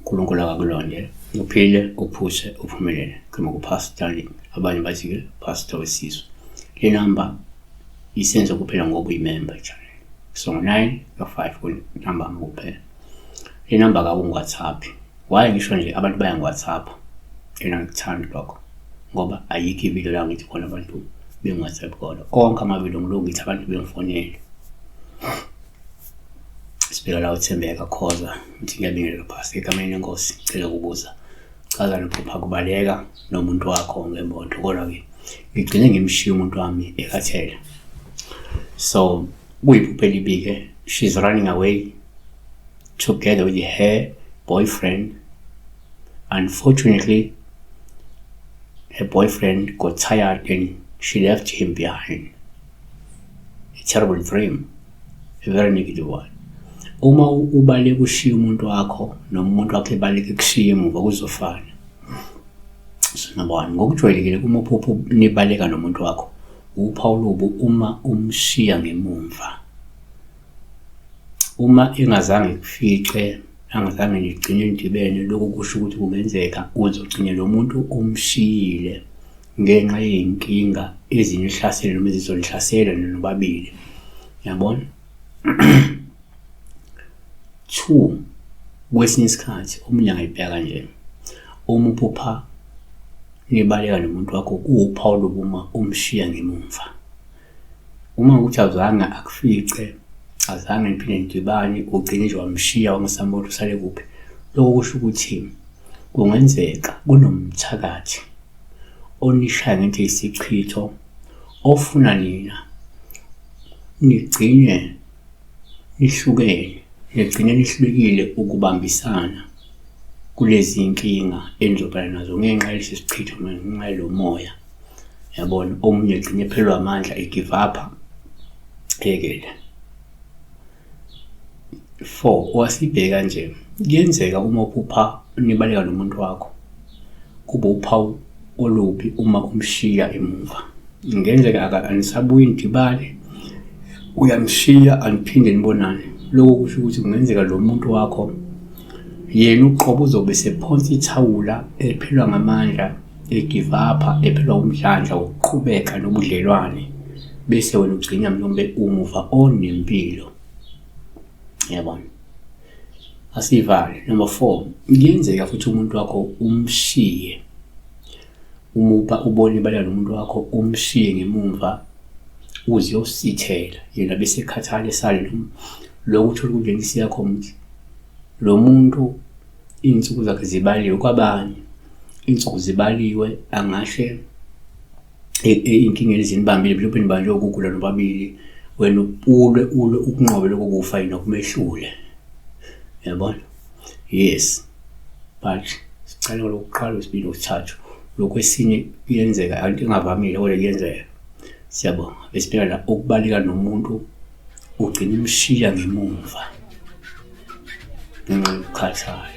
uNkulunkulu akakulonde, uphile, uphuse, uphumelele. Khuluma kuPastor Lee, abanye bathi-ke Pastor wesizwe. Le namba isenza kuphela ngoba uyimember channel. So ngo-9 ka-5 kuntambama kuphela. Le namba kakungi-WhatsApp. Why ngisho nje abantu bayangi-WhatsApp? Yena ngikuthandi lokho ngoba ayikho ivideo la ngithi khona abantu bengi-WhatsApp khona. Onke amavideo ngilokhu ngithi abantu bengifonele. Sibheka la uThembeka Khoza uthi ngiyabingelela phasi egameni lenkosi ngicela ukubuza chaza niphupha kubaleka nomuntu wakho ngemoto kodwa-ke ngigcine ngimshiya umuntu wami ekhathele. So kuyiphupho elibi-ke, she's running away together with her boyfriend. Unfortunately, her boyfriend got tired and she left him behind. A terrible dream, a very negative one. Uma ubaleka ushiya umuntu wakho noma umuntu wakho ebaleka ekushiya emuva kuzofana. So number one, ngokujwayelekile uma uphupha nibaleka nomuntu wakho, uphawu olubi uma umshiya ngemumva. Uma engazange ekufice, angazange nigcine nidibene, lokho kusho ukuthi kungenzeka uzogcine lo muntu umshiyile ngenxa yey'nkinga ezinihlasele noma ezizonihlasela nobabili. Yabona? Two, kwesinye isikhathi omunye angayibheka kanje, uma uphupha nibaleka nomuntu wakho kuwuphawu lokuma umshiya ngemumva. Uma ukuthi awuzange akufice, azange niphinde nidibane, ugcine nje wamshiya wangasambona ukuthi usale kuphi, lokho kusho ukuthi kungenzeka kunomthakathi onishaya ngento eyisichitho ofuna nina nigcine nihlukene, nigcine nihlulekile ukubambisana kulezi nkinga enizobhekana nazo ngenxa yalesi sichitho ngenxa yalo moya. Yabona, omunye egcine ephelelwa amandla e-give up-a, eyekele. Four, wasibheka nje, kuyenzeka uma uphupha nibaleka nomuntu wakho, kube uphawu olubi uma umshiya emuva. Kungenzeka anisabuyi nidibane, uyamshiya aniphinde nibonane. Lokho kusho ukuthi kungenzeka lo muntu wakho yena uqobo uzobe esephonsa ithawula ephelelwa ngamandla, e-give up-a, ephelelwa umdlandla wokuqhubeka nobudlelwane, bese wena ugcina mhlawumbe umuva on nempilo. Yabona? Asivale. Number four, kuyenzeka futhi umuntu wakho umshiye. Uma ubona ibaleka nomuntu wakho umshiye ngemumva uze uyosithela yena bese ekhathala esale lokho uthola ukuthi lento isiyakhomba ukuthi lo muntu iy'nsuku zakhe zibaliwe kwabanye iy'nsuku zibaliwe angahle iy'nkinga ezinibambile mhlawumbe nibanjwe ukugula nobabili wena ulwe ulwe ukunqobe lokho kufa yena kumehlule yabona. Yes, but sicale ngolokuqala, wesibili, wesithathu, lokhu esinye kuyenzeka into engavamile kodwa kuyenzeka. Siyabonga. Besibheka la ukubaleka nomuntu ugcina umshiya ngemumva ngenxa yokukhathala.